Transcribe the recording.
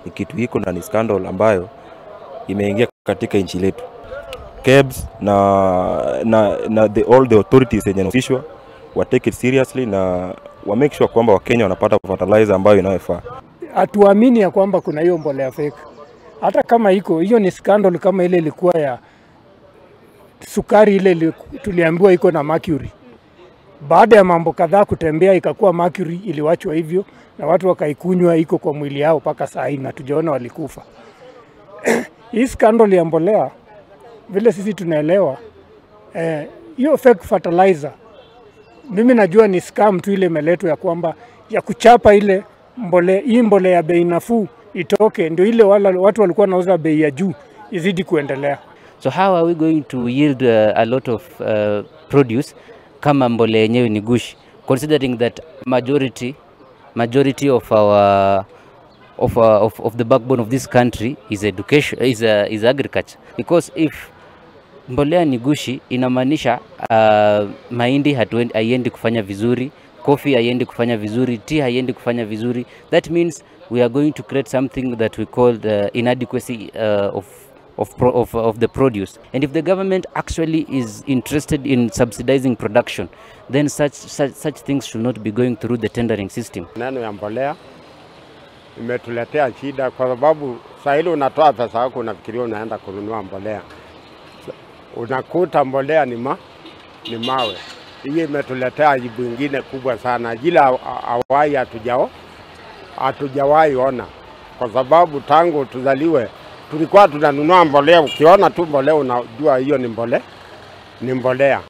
Ni kitu iko na ni scandal ambayo imeingia katika nchi letu. KEBS na all the authorities yenye wanahusishwa wa take it seriously na wa make sure kwamba Wakenya wanapata fertilizer ambayo inayofaa. Hatuamini ya kwamba kuna hiyo mbolea fake. Hata kama iko hiyo ni scandal kama ile ilikuwa ya sukari ile tuliambiwa iko na mercury. Baada ya mambo kadhaa kutembea ikakuwa mercury iliwachwa hivyo na watu wakaikunywa, iko kwa mwili yao mpaka saa hii na tujaona walikufa. Hii scandal ya mbolea vile sisi tunaelewa, hiyo fake fertilizer mimi najua ni scam tu ile imeletwa ya kwamba ya kuchapa ile mbolea, hii mbolea ya bei nafuu itoke ndio ile wala watu walikuwa wanauza bei ya juu izidi kuendelea. So how are we going to yield a lot of produce kama mbolea yenyewe ni gushi, considering that majority of our of the backbone of this country is education, is agriculture. Because if mbolea ni gushi inamaanisha mahindi haiendi kufanya vizuri, coffee haiendi kufanya vizuri, tea haiendi kufanya vizuri. That means we are going to create something that we call the inadequacy of the produce. And if the government actually is interested in subsidizing production, then such things should not be going through the tendering system. Neno ya mbolea imetuletea shida kwa sababu saa hili unatoa pesa yako unafikiria unaenda kununua mbolea, unakuta mbolea ni mawe. Hii imetuletea aibu nyingine kubwa sana, ila awai hatujawahi ona, kwa sababu tangu tuzaliwe tulikuwa tunanunua mbolea. Ukiona tu mbolea unajua hiyo ni mbolea, ni mbolea.